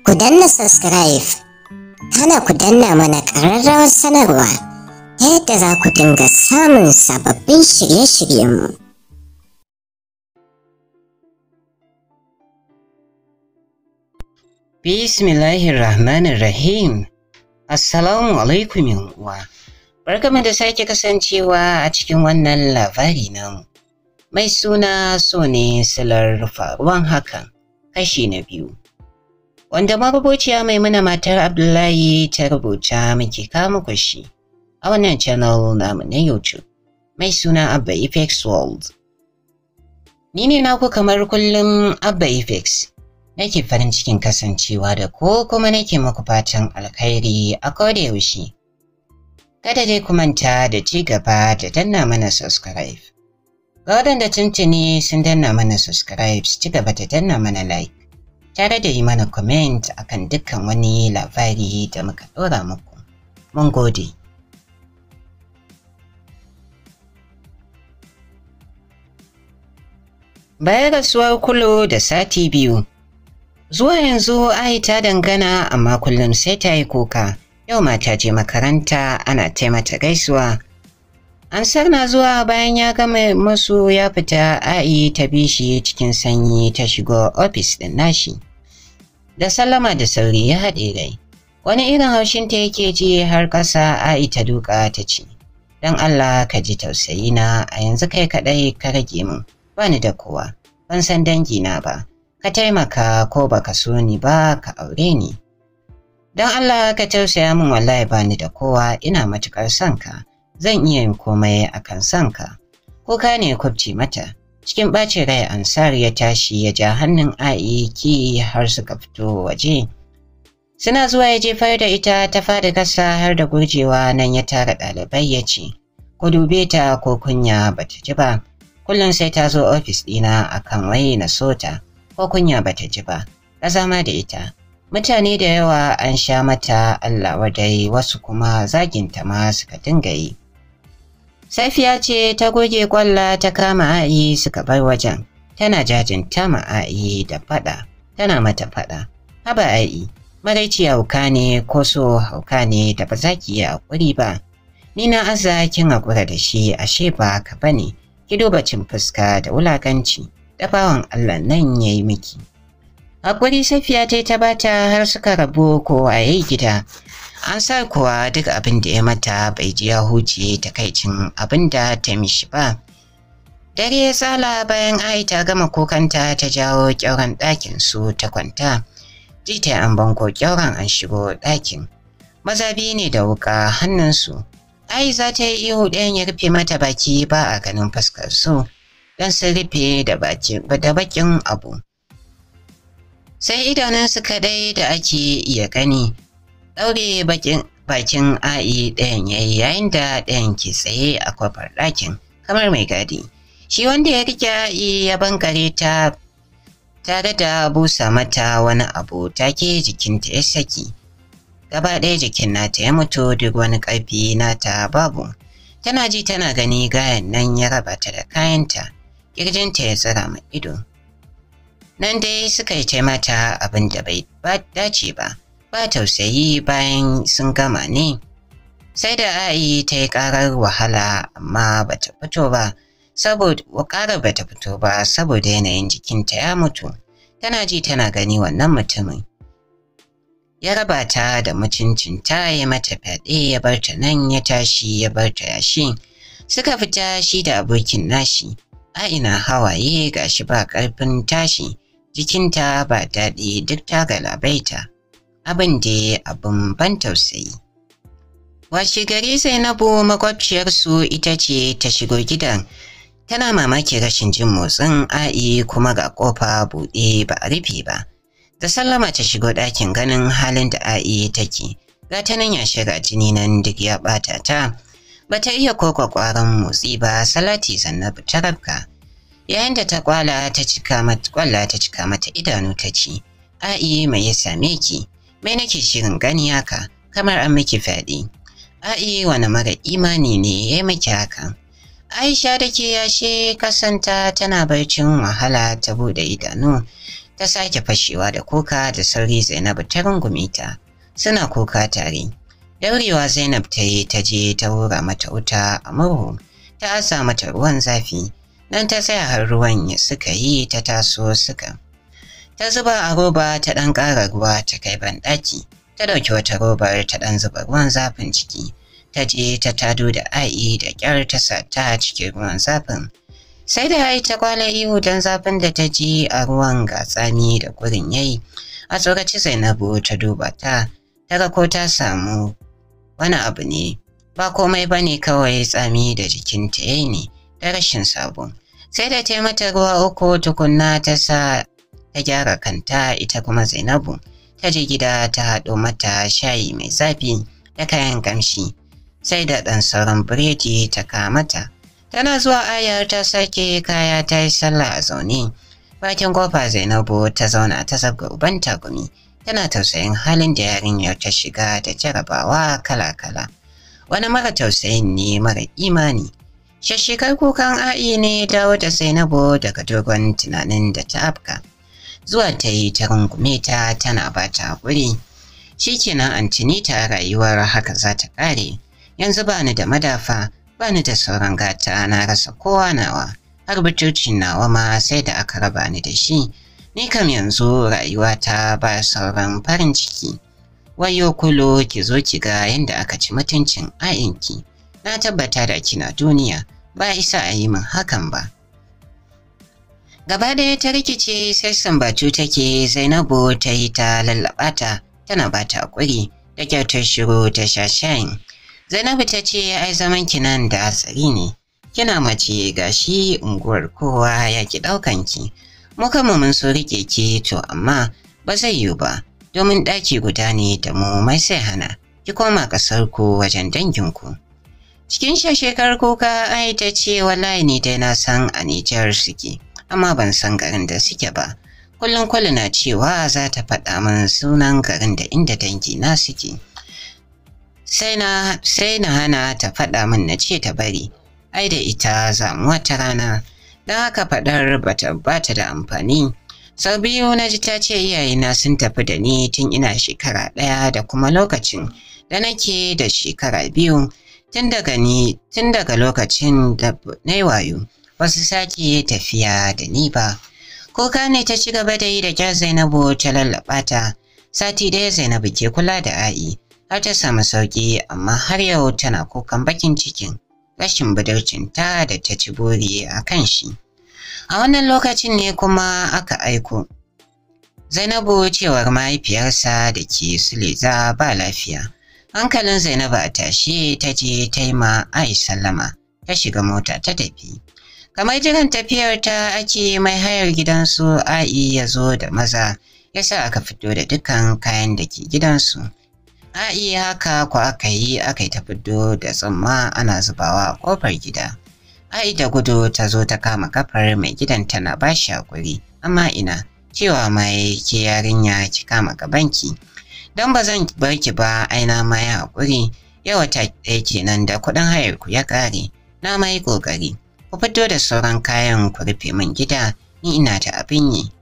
Ku danna subscribe, hana ku danna mana ƙararrawar sanarwa ta yadda za ku dinga samun sababbin shirye-shiryenmu. Bismillahirrahmanirrahim. Assalamu alaikum uwa. Barkamu da sake kasancewa a cikin wannan labari namu. Mai suna so ne silar faruwan hakan kashi na biyu. Wanda marubuciya Maimuna matar Abdullahi ta rubuta muke kawo muku shi a wannan channel namu na YouTube mai suna Abba Effects World. Ni ne naku kamar kullum Abba Effects. Nake farin cikin kasancewa da ko kuma nake muku fatan alkhairi a koda yaushe. Kada dai ku manta da ci gaba da danna mana subscribe. Ga waɗanda tuntuni sun danna mana subscribe su ci gaba da danna mana like tare da yi mana comment akan dukkan wani labari da muka ɗora muku. Mun gode. Bayan rasuwar Kulu da sati biyu, zuwa yanzu Ai ta dangana amma kullum sai ta yi kuka. Yau ma ta je makaranta ana taimata gaisuwa. Ansar na zuwa bayan ya gama masu ya fita Ai ta bi shi cikin sanyi ta shigo ofis ɗin nashi. Da sallama da sauri ya haɗe rai. Wani irin haushin ta yake ji har ƙasa Ai ta duka ta ce, Don Allah ka ji tausayina a yanzu kai kaɗai ka rage min, bani da kowa, ban san dangina ba. Ka taimaka ko baka so ni ba ka aure ni. Don Allah ka tausaya min wallahi bani da kowa ina matukar son ka. Zan iya yin komai akan son ka. Kuka ne kubci mata. Cikin ɓacin rai Ansar ya tashi ya ja hannun Aiki har suka fito waje. Suna zuwa ya jefar da ita ta faɗi ƙasa har da gurjewa nan ya tara ɗalibai ya ce, Ku dube ta ko kunya bata ji ba. Kullum sai ta zo ofis ɗina akan wai na so ta. Ko kunya bata ji ba, ka zama da ita. Mutane da yawa an sha mata Allah wadai wasu kuma zaginta ma suka dinga yi. Safiya ce ta goge kwalla ta kama A'i suka bar wajen. Tana jajinta ma A'i da fada, tana mata fada. Haba A'i, maraici hauka ne ko so hauka ne da ba za ki iya hakuri ba. Ni na aza kin hakura da shi ashe ba ka bane, ki duba cin fuska da wulakanci. Da bawan Allah nan ya yi miki. Hakuri Safiya ta yi ta bata har suka rabu kowa ya yi gida. An sa kuwa duk abin da ya mata bai ji ya huce takaicin abin da ta mishi ba. Dare ya tsala bayan Ai ta gama kukanta ta jawo ƙyauren ɗakin su ta kwanta. Ji ta an banko ƙyauren an shigo ɗakin. Maza biyu ne da wuƙa hannunsu. Ai za ta yi ihu ɗayan ya rufe mata baki ba a ganin fuskar su. Don sun rufe da bakin abu. Sai idanunsu kaɗai da ake iya gani, ɗaure bakin A'i ɗayan yayi yayin da ɗayan ke tsaye a kofar ɗakin kamar mai gadi. Shi wanda ya rike A'i ya bankare ta tare da busa mata wani abu take jikinta ya saki. Gaba ɗaya jikin nata ya mutu duk wani ƙarfi nata babu. Tana ji tana gani gayan nan ya raba ta da kayanta. Kirjinta ya tsira ma ido. Nan dai suka yi mata abin da bai dace ba, ba tausayi bayan sun gama ne. Sai da A'i ta yi ƙarar wahala amma bata fito ba, saboda ƙarar bata fito ba saboda yanayin jikinta ya mutu. Tana ji tana gani wannan mutumin. Ya raba ta da mutuncinta ya mata fyaɗe ya bar ta nan ya tashi ya bar ta yashi. Suka fita shi da abokin nashi. A'ina hawaye gashi ba ƙarfin tashi, jikinta ba daɗi duk ta galabaita. Abin da abin ban tausayi. Washe gari Zainabu makwabciyarsu ita ce ta shigo gidan. Tana mamaki rashin jin motsin A'i kuma ga ƙofa buɗe ba a rufe ba. Da sallama ta shigo ɗakin ganin halin da A'i take. Ga ta nan ya shiga jini nan duk ya ɓata ta. Bata iya koko ƙwarin motsi ba salati Zainabu ta rabka. Yayin da ta kwala ta cika mata kwalla ta cika mata idanu ta ce, A'i mai ya same ki? Mai nake shirin gani haka kamar an miki fyaɗe. A'i wani mara imani ne ya miki haka? Aisha da ke yashe kasanta tana barcin wahala ta buɗe idanu. Ta sake fashewa da kuka da sauri Zainabu ta rungume ta. Suna kuka tare. Daurewa Zainab ta yi ta je ta hura mata wuta a murhu, ta asa mata ruwan zafi, nan ta tsaya har ruwan ya suka yi ta taso suka. Ta zuba a roba ta ɗan ƙara ruwa ta kai banɗaki, ta ɗauki wata robar ta ɗan zuba ruwan zafin ciki, ta je ta tado da Ai da ƙyar ta sa ta cikin ruwan zafin. Sai da Ai ta kwala ihu don zafin da ta ji a ruwan ga tsami da gurin yayi. A tsoraci Zainabu ta duba ta, ta ga ko ta samu wani abu ne, ba komai ba ne kawai tsami da jikinta yayi ne da rashin sabo. Sai da ta mata ruwa uku tukunna ta sa ta gyara kanta ita kuma Zainabu ta je gida ta haɗo mata shayi mai zafi da kayan kamshi sai da ɗan sauran biredi ta kawo mata. Tana zuwa ayar ta sake kaya ta yi sallah a zaune. Bakin kofa Zainabu ta zauna ta zabga uban tagumi. Tana tausayin halin da yarinyar ta shiga da jarabawa kala-kala. Wani mara tausayin ne mara imani. Shashshikar kukan A'i ne dawo da Zainabu daga dogon tunanin da ta afka. Zuwa ta yi ta rungume ta tana ba ta haƙuri. Shikenan Antinita rayuwar haka za ta ƙare. Yanzu ba ni da madafa, ba ni da sauran gata na rasa kowa nawa. Har butocin nawa ma sai da aka raba ni da shi. Ni kam yanzu rayuwata ba sauran farin ciki. Wayo kulo ki zo ki ga yadda aka ci mutuncin a'inki. Na tabbata da kina duniya ba isa a yi min hakan ba. Gaba ɗaya ta rikice sai sambatu take Zainabu ta yi ta lallaɓa ta tana ba ta haƙuri da kyautar shiru ta sha shayin. Zainabu ta ce ai zaman ki nan da hatsari ne. Kina mace gashi unguwar kowa ya ki ɗaukan ki. Mu kanmu mun so rike ki to amma ba zai yiwu ba domin ɗaki guda ne da mu mai sai hana ki koma ƙasar ku wajen danginku. Cikin shekar kuka ai ta ce wallahi ni dai na san a Nijar suke amma ban san garin da suke ba. Kullum kullu na cewa za ta faɗa min sunan garin da inda dangi na suke. Sai na hana ta faɗa min na ce ta bari ai da ita za mu wata rana. Don haka faɗar bata bata da amfani. Sau biyu na ji ta ce iyayena sun tafi da ni tun ina shekara ɗaya da kuma lokacin da nake da shekara biyu tun daga lokacin da na yi wayo ba su sake tafiya da ni ba. Kuka ne ta ci gaba da yi da kyar Zainabu ta lallaɓa ta. Sati ɗaya Zainabu ke kula da A'i har ta samu sauƙi amma har yau tana kukan bakin cikin rashin budurcinta da ta ci buri a kan shi. A wannan lokacin ne kuma aka aiko Zainabu cewar mahaifiyarsa da ke Suleza ba lafiya. Hankalin Zainabu a tashe ta je ta yi ma Ai sallama ta shiga mota ta tafi. Kamar jiran tafiyar ta ake mai hayar gidansu Ai ya zo da maza ya sa aka fito da dukkan kayan da ke gidansu. Ai haka ko aka yi aka yi ta fito da tsumma ana zubawa a kofar gida. Ai da gudu ta zo ta kama kafar mai gidan tana ba shi hakuri amma ina cewa mai ke yarinya ki kama gabanki. Don ba zan bar ki ba ai na ma yi hakuri yau wata ɗaya kenan da kuɗin hayar ku ya ƙare na ma yi ƙoƙari. Ku fito da sauran kayan ku rufe min gida ni ina da abin yi.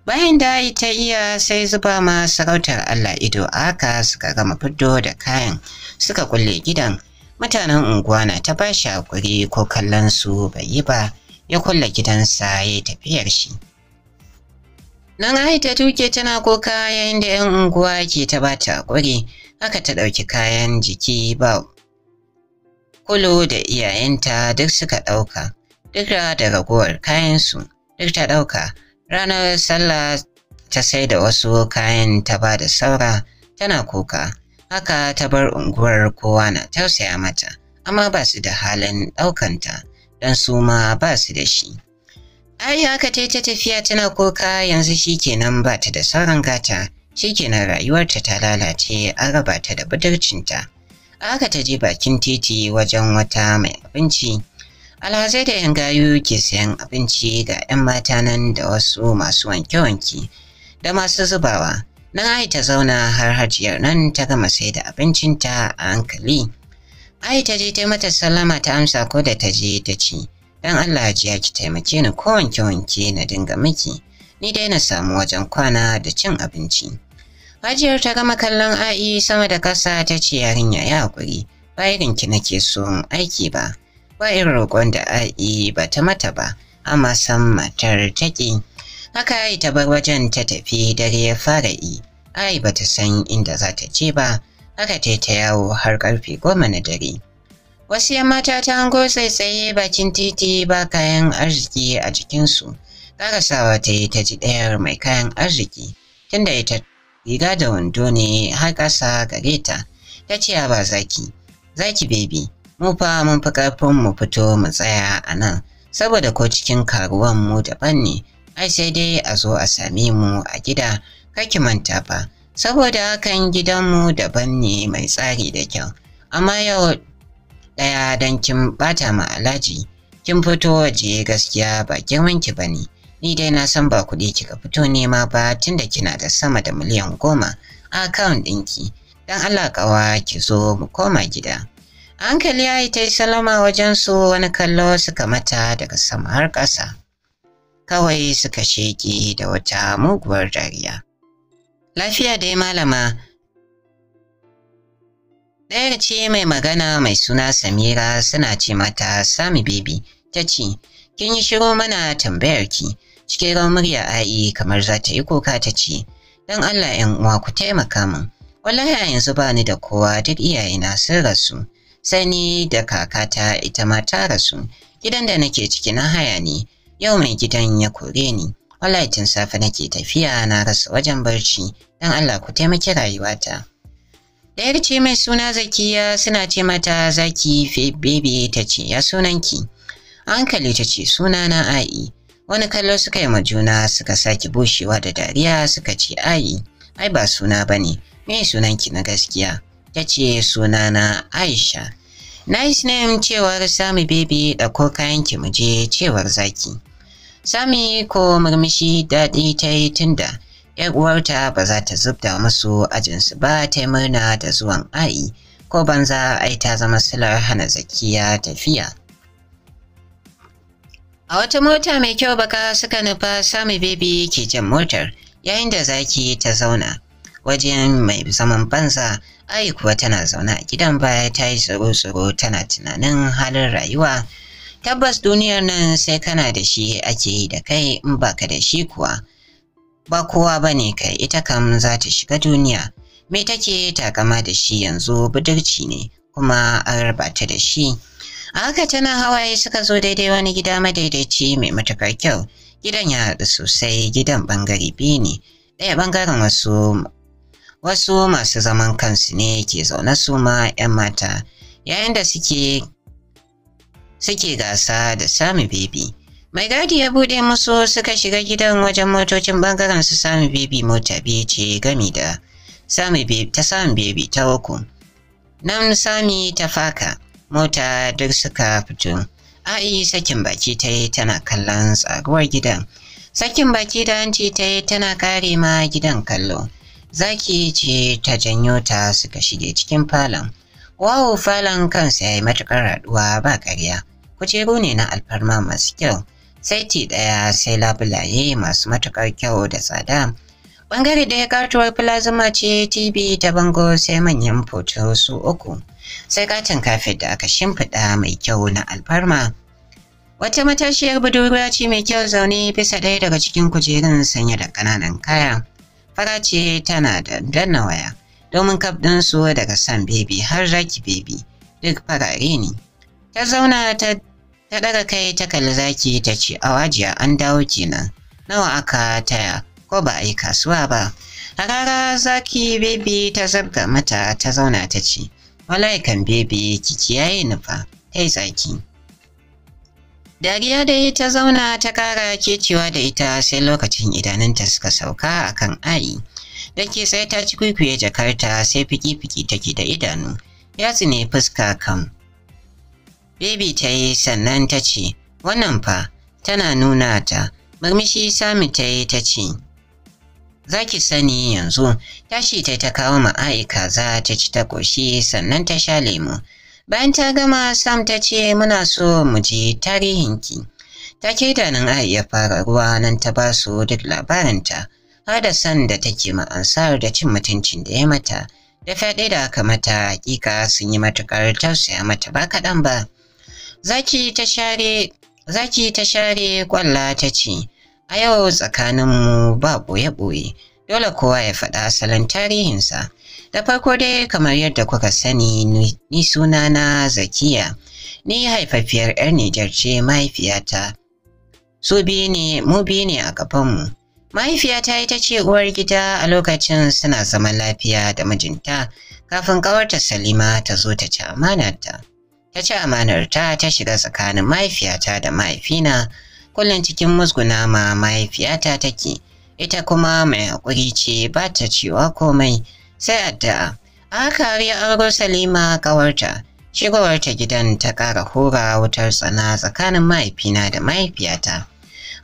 Bayan da ta iya sai zuba ma sarautar Allah ido aka suka gama fito da kayan suka kulle gidan. Mutanen unguwa na ta bashi hakuri ko kallon su bai yi ba ya kulle gidansa ya yi tafiyar shi. Nan ai ta tuke tana kuka yayin da 'yan unguwa ke ta bata hakuri haka ta ɗauki kayan jiki ba Kulu da iyayenta duk suka ɗauka duk da ragowar kayansu duk ta ɗauka. Ranar sallah ta sai da wasu kayan ta ba da saura tana kuka haka ta bar unguwar kowa na tausaya mata amma ba su da halin ɗaukanta don su ma ba su da shi. Ai haka ta ta tafiya tana kuka yanzu shikenan ba ta da sauran gata shikenan rayuwarta ta lalace an raba ta da budurcinta. Haka ta je bakin titi wajen wata mai abinci. Alhazai da 'yan gayu ke sayan abinci ga 'yan mata nan da wasu masu wanke-wanke da masu zubawa. Nan Ai ta zauna har hajiyar nan ta gama sai da abincinta a hankali. Ai ta je ta mata sallama ta amsa ko da ta je ta ci. Dan Allah hajiya ki taimake ni ko wanke-wanke na dinga miki. Ni dai na samu wajen kwana da cin abinci. Hajiyar ta gama kallon A'i sama da kasa ta ce yarinya ya hakuri, ba irin ki nake son aiki ba. Ba irin roƙon da A'i ba ta mata ba, amma san matar ta ƙi. Haka A'i ta bar wajen ta tafi dare ya fara yi. A'i ba ta san inda za ta je ba, haka ta ta yawo har karfe 10 na dare. Wasu 'yan mata ta hango tsaitsaye bakin titi ba kayan arziki a jikinsu. Karasawa ta yi ta ji ɗayar mai kayan arziki, tunda ita riga da wando ne har ƙasa gare ta. Ta ce ba zaki, zaki baby, mu fa mun fi ƙarfin mu fito mu tsaya a nan, saboda ko cikin karuwan mu daban ne, ai sai dai a zo a same mu a gida, kar ki manta fa, saboda hakan gidanmu daban ne mai tsari da kyau. Amma yau ɗaya don kin ɓata ma Alhaji, kin fito waje gaskiya ba girman ki bane. Ni dai na san ba kuɗi kika fito nema ba tunda kina da sama da miliyan 10 a akawun ɗinki. Don Allah ƙawa ki zo mu koma gida. A hankali A'i ta yi salama wajen su wani kallo suka mata daga sama har ƙasa. Kawai suka sheƙe da wata muguwar dariya. Lafiya dai malama. Ɗayar ce mai magana mai suna Samira suna ce mata Sami baby ta ce, kin yi shiru mana tambayar ki. Cikin rawar murya A'i kamar za ta yi kuka ta ce, don Allah 'yan uwa ku taimaka min. Wallahi a yanzu ba ni da kowa duk iyayena sun rasu. Sai ni da kakata ita ma ta rasu. Gidan da nake ciki na haya ne. Yau mai gidan ya kore ni. Wallahi tun safe nake tafiya na rasa wajen barci. Don Allah ku taimaki rayuwata. Ɗayar ce mai suna Zakiya suna ce mata Zaki baby ta ce ya sunanki. Hankali ta ce sunana A'i. Wani kallo suka yi ma juna suka sake bushewa da dariya suka ce A'i, ai ba suna bane, me sunanki na gaskiya? Ta ce sunana Aisha. Nice name cewar Sami baby ɗauko kayanki mu je cewar Zaki. Sami ko murmushi daɗi ta yi tunda ‘yar uwarta ba za ta zubda musu ajinsu ba ta yi murna da zuwan A'i ko banza ai ta zama silar hana Zakiya tafiya. A wata mota mai kyau baka suka nufa Sami baby ke jan motar yayin da Zaki ta zauna wajen mai zaman banza. A'i kuwa tana zaune a gidan baya ta yi tsoro-tsoro tana tunanin halin rayuwa. Tabbas duniyar nan sai kana da shi ake yi da kai in baka da shi kuwa. Ba kowa bane kai ita kam za ta shiga duniya. Me take takama da shi yanzu budurci ne kuma an raba ta da shi. A haka tana hawaye suka zo daidai wani gida madaidaici mai matukar kyau. Gidan ya haɗu sosai, gidan ɓangare biyu ne. Ɗaya ɓangaren wasu masu zaman kansu ne ke zaune su ma 'yan mata yayin da suke gasa da Sami baby. Mai gadi ya buɗe musu suka shiga gidan wajen motocin ɓangaren su Sami baby mota biyu ce gami da Sami baby ta Sami baby ta uku. Nan Sami ta faka mota duk suka fito. A'i sakin baki ta yi tana kallon tsaruwar gidan. Sakin baki da hanci ta yi tana kare ma gidan kallo. Zaki ce ta janyo ta suka shige cikin falon. Wawo falon kansa ya yi matuƙar haɗuwa ba ƙarya. Kujeru ne na alfarma masu kyau. Saiti ɗaya sai labulaye masu matuƙar kyau da tsada. Ɓangare ɗaya katuwar plasma ce TV ta bango sai manyan foto su uku. Sai katin kafet da aka shimfiɗa mai kyau na alfarma. Wata matashiyar budurwa ce mai kyau zaune bisa ɗaya daga cikin kujerun sanye da ƙananan kaya. Fara ce tana da danna waya domin kaf ɗinsu daga Sam baby har Zaki baby duk farare ne. Ta zauna ta ɗaga kai ta kalli Zaki ta ce awajiya an dawo kenan. Nawa aka taya ko ba a yi kasuwa ba. Harara Zaki baby ta zabga mata ta zauna ta ce wallahi kan baby ki kiyaye ni fa ta yi tsaki. Dariya dai ta zauna ta kara kecewa da ita sai lokacin idanunta suka sauka akan A'i. Da ke sai ta ci kwikwiye jakarta sai fiki-fiki take da idanu. Ya tsine fuska kam. Baby ta yi sannan ta ce, wannan fa tana nuna ta. Murmushi Sami ta yi ta ce, za ki sani yanzu. Tashi ta ta kawo ma A'i kaza ta ci ta ƙoshi sannan ta sha lemu. Bayan ta gama Sam ta ce muna so mu ji tarihinki. Take idanun Ai ya fara ruwa nan ta ba su duk labarinta, har da san da take ma Ansar da cin mutuncin da ya mata, da fyaɗe da aka mata hakika sun yi matuƙar tausaya mata ba kaɗan ba. Zaki ta share kwalla ta ce, a yau tsakaninmu ba ɓoye-ɓoye, dole kowa ya faɗa asalin tarihinsa. Da farko dai kamar yadda kuka sani ni sunana Zakiya, ni haifaffiyar 'yar Nijar ce mahaifiyata. Su biyu ne, mu biyu ne a gabanmu. Mahaifiyata ita ce uwar gida a lokacin suna zaman lafiya da mijinta kafin ƙawarta Salima ta zo ta ci amanarta. Ta ci amanarta ta shiga tsakanin mahaifiyata da mahaifina, kullum cikin musguna ma mahaifiyata take, ita kuma mai haƙuri ce ba ta cewa komai sai addu'a. A haka har ya auro Salima ƙawarta, shigowarta gidan ta ƙara hura wutar tsana tsakanin mahaifina da mahaifiyata.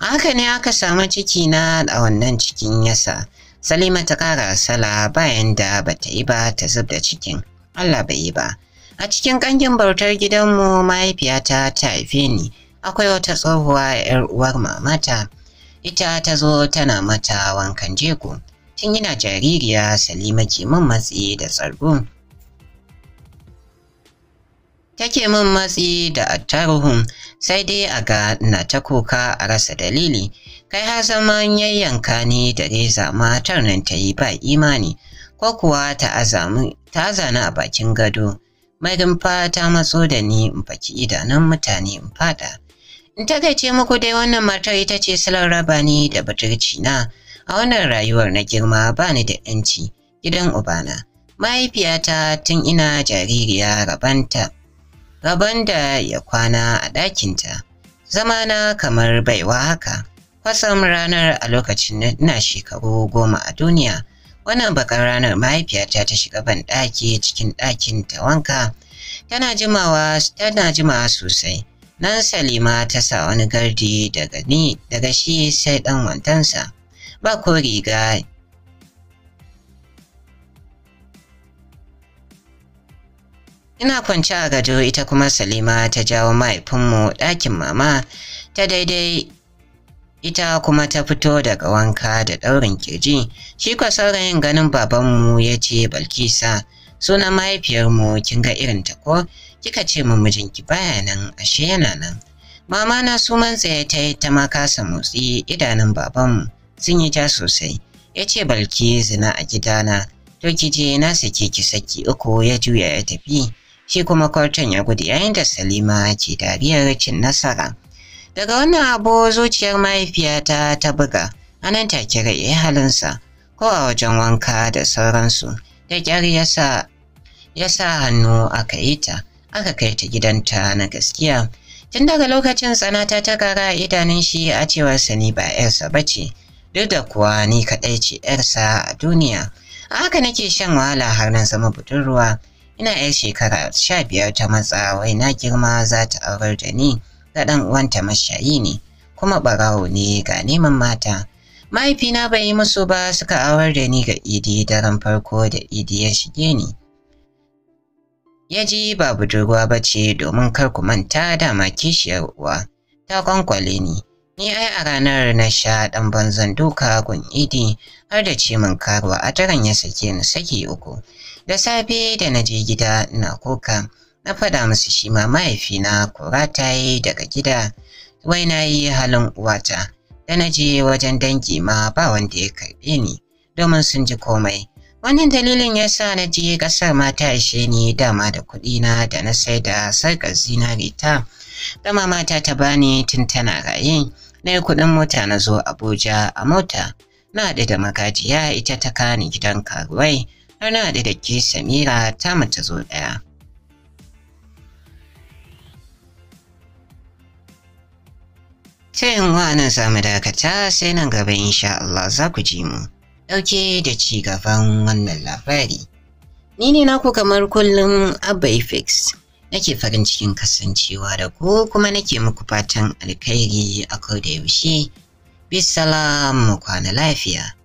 A haka ne aka samu ciki na a wannan cikin yasa Salima ta ƙara sala bayan da bata yi ba ta zub da cikin. Allah bai yi ba. A cikin ƙangin bautar gidanmu mahaifiyata ta haife ni. Akwai wata tsohuwa 'yar uwar mamata. Ita ta zo tana mata wankan jego. Tun ina jaririya Salima ke min matsi da tsargu. Take min matsi da attaruhun sai dai a ga na ta kuka a rasa dalili. Kai har zaman yayyanka ni da reza matar nan ta yi ba imani ko kuwa ta azani a bakin gado. Mai rumfa ta matso da ni in faki idanun mutane in fada. In takaice muku dai wannan matar ita ce silar raba ni da budurci na a wannan rayuwar na girma ba ni da ‘yanci gidan ubana. Mahaifiyata tun ina jaririya rabon da ya kwana a ɗakinta. Zamana kamar baiwa haka. Kwatsam ranar a lokacin ina shekaru 10 a duniya. Wannan bakar ranar mahaifiyata ta shiga banɗaki cikin ɗakin ta wanka. Tana jimawa sosai. Nan Salima ta sa wani gardi daga ni daga shi sai ɗan wantansa. Ba ko riga. Ina kwance a gado ita kuma Salima ta jawo mahaifinmu ɗakin mama ta daidai ita kuma ta fito daga wanka da ɗaurin kirji. Shi kwa saurayin ganin babanmu ya ce Balkisa sunan mahaifiyarmu kin ga irin ta ko kika ce min mijinki baya nan ashe yana nan. Mama na suman tsaye ta yi ta ma kasa motsi idanun babanmu sun yi ja sosai. Ya ce Balki zina a gidana to ki je na sake ki saki 3 ya juya ya tafi. Shi kuma kwarton ya gudu yayin da Salima ke dariyar cin nasara. Daga wannan abu zuciyar mahaifiyata ta buga, a nan take rai ya halinsa, ko a wajen wanka da sauransu, da ƙyar ya sa hannu aka yi ta, aka kai ta gidanta na gaskiya. Tun daga lokacin tsanata ta ƙara idanun shi a cewar sa ni ba 'yarsa ba ce, duk da kuwa ni kaɗai ce 'yarsa a duniya. A haka nake shan wahala har na zama budurwa. Ina 'yar shekara 15 ta matsa wai na girma za ta aurar da ni ga ɗan uwanta mashayi ne kuma ɓarawo ne ga neman mata. Mahaifina bai yi musu ba suka aurar da ni ga Idi daren farko da Idi ya shige ni. Ya ji ba budurwa ba ce domin kar ku manta dama kishiyar uwa ta kwankwale ni. Ni ai a ranar na sha ɗan banzan duka gun Idi har da ce min karuwa a daren ya sake ni saki 3. Da safe da na je gida ina kuka na faɗa musu shi ma mahaifina kora ta yi daga gida wai na yi halin uwata da na je wajen dangi ma ba wanda ya karɓe ni domin sun ji komai. Wannan dalilin ya sa na je ƙasar ma ta ishe ni dama da kuɗina da na sai da sarƙar zinari ta da mamata ta bani tun tana raye. Na yi kuɗin mota na zo Abuja a mota na haɗu da magajiya ita ta kani gidan karuwai har na haɗu da ke Samira ta mu ta zo ɗaya. Sai in wa'anan za mu dakata sai nan gaba insha Allah za ku ji mu ɗauke da ci gaban wannan labari. Ni ne naku kamar kullum Abba Effects. Nake farin cikin kasancewa da ku kuma nake muku fatan alkhairi a koda yaushe. Bisalam mu kwana lafiya.